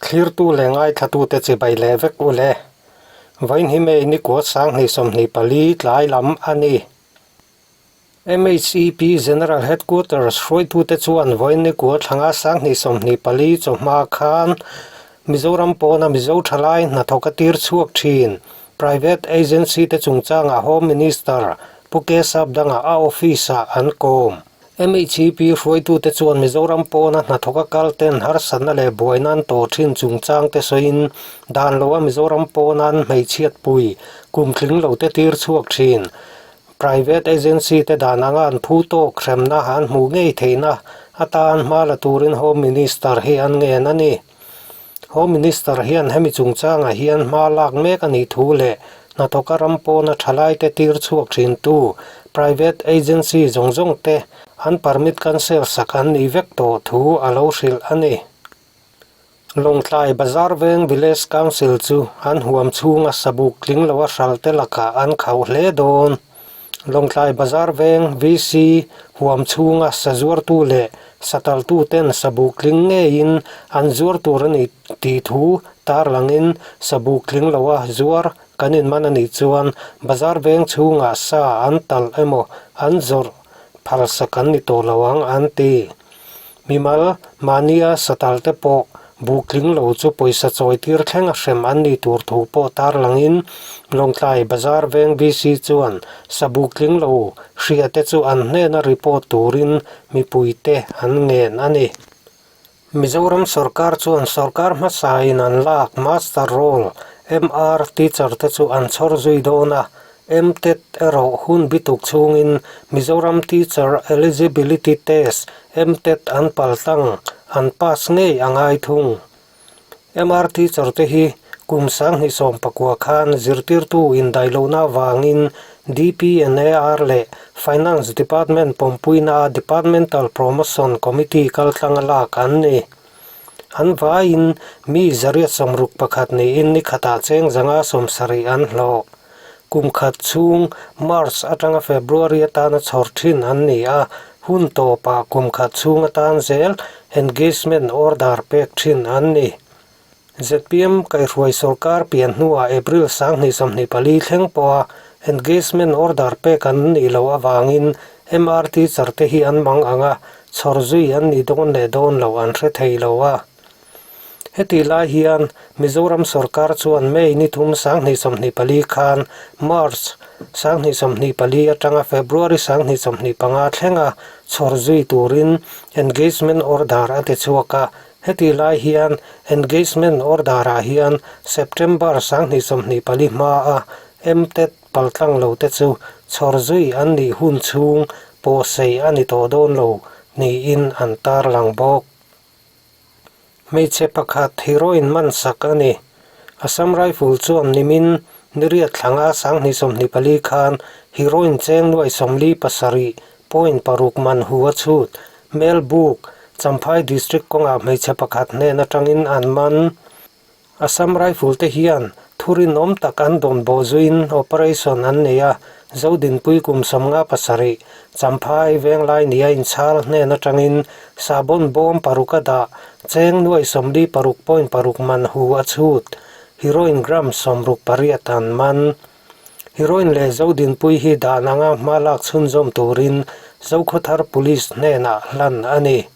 Thlirtu leh ngaithlatute chibai leh vek u le. Vawiin hi May nikua 2024 tlai lam a ni. MHEP General Headquarters hruaitute chuan vawiin nikua thlanga 2024 chawhma khan Mizoram pawna Mizo thalai hnathawk a tir chhuak thin Private Agency te chungchangah Home Minister Pu Kesap dangah a office-ah an kawm. MHEP hruaitute chuan Mizoram pawna hnathawk a kal ten harsatna leh buaina an tawh thin chungchang te sawiin dan loa Mizoram pawna an hmeichhiatpui kum tling lo te tir chhuak thin. Private agency te dan anga an phu tawk hremna an hmuh ngei theihna atan hma la turin Home Minister hi an ngen a ni. Home Minister hian hemi chungchangah hian hma lak mek a nih thu leh hnathawka ram pawna thalaite tir chhuak thintu private agency zawng zawng te an permit cancel sak an nih vek tawh thu a lo hrilh a ni. Lawngtlai Bazar Veng Village Council chu an huam chhunga sabuk tling loa hral te lakah an khauh hle dawn. Lawngtlai Bazar Veng VC huam chhunga sa zuartu leh sataltu ten sabuk tling ngeiin an zuar tur a ni tih thu tarlangin sabuk tling loa zuar kan inman a nih chuan Bazar Veng chhungah sa an talh emaw an zawrh phalsak an ni tawh lo ang an ti. Mimal, mahnia satal te pawh buh tling lo chu pawisa chawi tir thleng a hrem an nih tur thu pawh tarlangin Lawngtlai Bazar Veng VC chuan sa buh tling lo hria te chu an hnena report turin mipuite an ngen a ni. Mizoram sorkar chuan sorkar hmasain an lak Master Roll, MR, teacher te chu an chhawr zui dawn a, MTET erawh hun bituk chhungin Mizoram Teacher Eligibility Test, MTET, an paltlang, an pass ngei a ngai thung. MR teacher te hi kum 2019 khan zirtirtu indaihlohna avangin DPNAR leh Finance Department pawmpuina Departmental Promotion Committee kaltlanga lak an ni. An vaiin mi 161 niin ni khatah cheng 170 an hlawh. Kum khat chhung March atanga February atana chhawr thin an ni a, hun tawpah kum khat chhung atan zel engagement order pek thin an ni. Zpm kaihruai sorkar pian hnuah April 2024 thleng pawha engagement order pek an nih loh avangin MR teacher te hi an mang ang a, chhawr zui an nih dawn leh dawn loh an hre thei lo a. Hetih lai hian Mizoram sorkar chuan May ni thum 2024 khan March 2024 atanga February 2025 thlenga chhawr zui turin engagement order a ti chhuak a. Hetih lai hian engagement order-ah hian September 2024 hmaa MTET paltlang lo te chu chhawr zui an nih hun chhung pawhsei a ni tawh dawn lo niin an tarlang bawk. Hmeichhe pakhat heroin man sak a ni. Assam Rifle chuan nimin niriat thlanga 2024 khan heroin cheng nuai 47.6 man hu a chhut. Melbuk, Champhai District kawngah hmeichhe pakhat hnen atangin an man. Assam Rifle te hian thurinawm tak an dawn bawh zuiin operation an nei a, Zodinpui kum 57, Champhai Venglai nia inchhal hnen atangin sahbawn bawm paruk a dah, cheng nuai 46.6 man hu a chhut, heroin gram 68 an man. Heroin leh Zodinpui hi dan anga hma lak chhunzawm turin Zokhawthar Police hnenah hlan a ni.